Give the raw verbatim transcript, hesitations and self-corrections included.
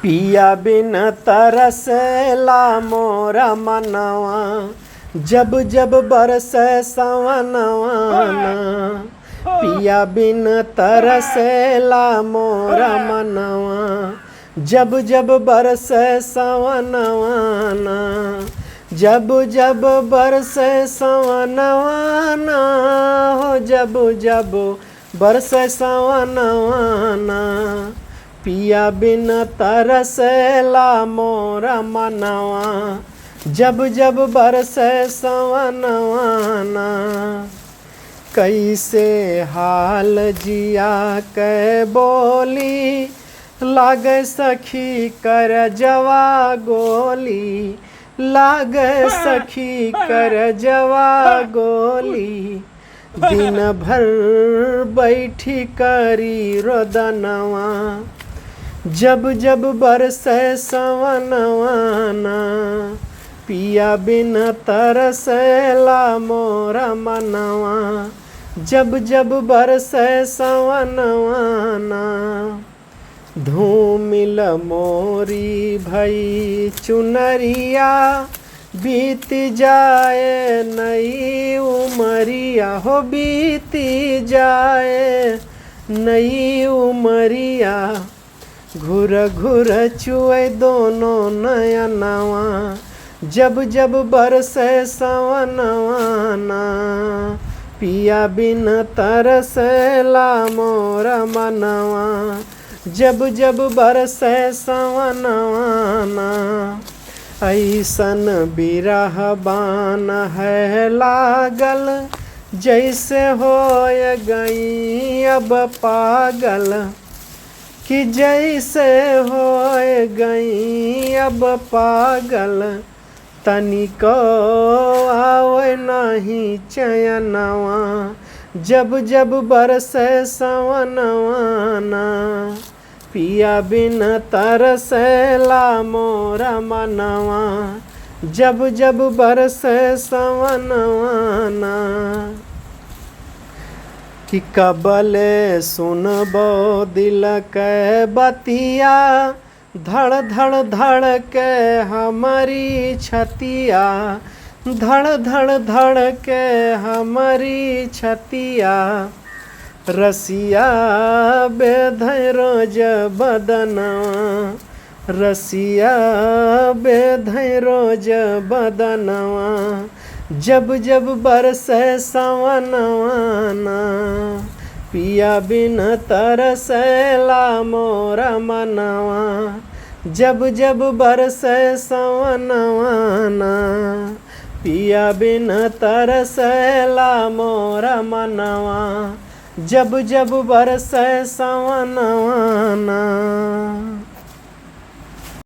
पिया बिन तरसेला मोरा मनवा, जब जब बरसे सवनवा ना। पिया बिन तरसेला मोरा मनवा, जब जब बरसे सवनवा ना। जब जब बरसे सवनवा ना हो, जब जब बरसे सवनवा ना। पिया बिन तरसेला मोरा मनवा, जब जब बरसे सवनवा ना। कैसे हाल जिया के बोली, लागे सखी करजवा गोली, लागे सखी करजवा गोली। दिन भर बैठी करी रोदनवा, जब जब बरसे सवनवा ना। पिया बिन तरसेला मोरा मनवा, जब जब बरसे सवनवा ना। धूमिल मोरी भई चुनरिया, बीत जाए नई उमरिया हो, बीत जाए नई उमरिया। घुर घुर चुए दोनों नयनवा, जब जब बरसे सवनवा ना। पिया बिन तरसेला मोरा मनवा, जब जब बरसे सवनवा ना। ऐसन बिरह बान है लागल, जैसे होय गई अब पागल, कि जैसे होय गई अब पागल। तनिको आवे नाही चयनवा, जब जब बरसे सवनवा ना। पिया बिन तरसेला मोरा मनवा, जब जब बरसे सवनवा ना। कि कबले सुनबो दिल के बतिया, धड़ धड़ धड़ के हमरी छतिया, धड़ धड़ धड़ के हमरी छतिया। रसिया बेधै रोज बदनवा, रसिया बेधै रोज बदनवा, जब जब बरसे सवनवा ना। पिया बिन तरसेला मोरा मनवा, जब जब बरसे सवनवा ना। पिया बिन तरसेला मोरा मनवा, जब जब बरसे सवनवा ना।